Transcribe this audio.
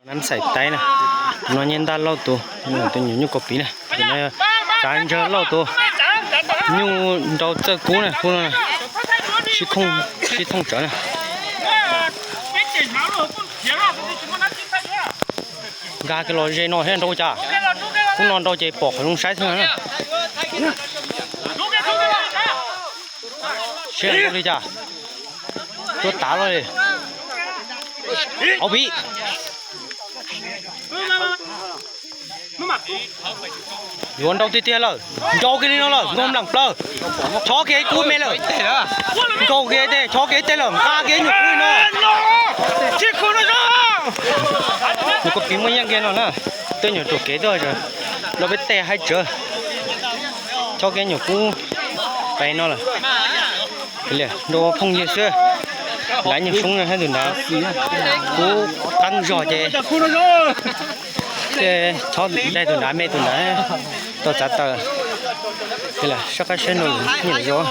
Nab xaim taib na, no nyuj ntaj lauj tus, tus nyuam nyuj kaus piv na, tsav ntsawg lauj tus, nyuj nrau txawj kub na, kub no sib thooj tsawv na. Nkag kiag los ze no thiab nrau cas, kub no nrau ces pom qhov zoo saib xwb na. Seb nrau li cas, tuaj tav los li. Au piv. Yuav nrau tiag tiag lawm, nrau kiag li no lawm, nkaug nplam plaws. Chob kiag ib kub me lawm. Nkaug kiag tej, chob kiag ib teg lawm, nqa kiag nyuam kub li no. Nyuam kub piv muaj yeej kiag no na. Tej nyuam ruam kev tuaj, rau peb tej haib tsawv. Chob kiag nyuam kub pem no lawm. Nrau phooj ywg xwb. Lav nyuag soob hab tus nrad. Kub qab zog ces chob daig tus nrad me tus nrad tau txav taws. Sab qab sab nus nyiam zoo.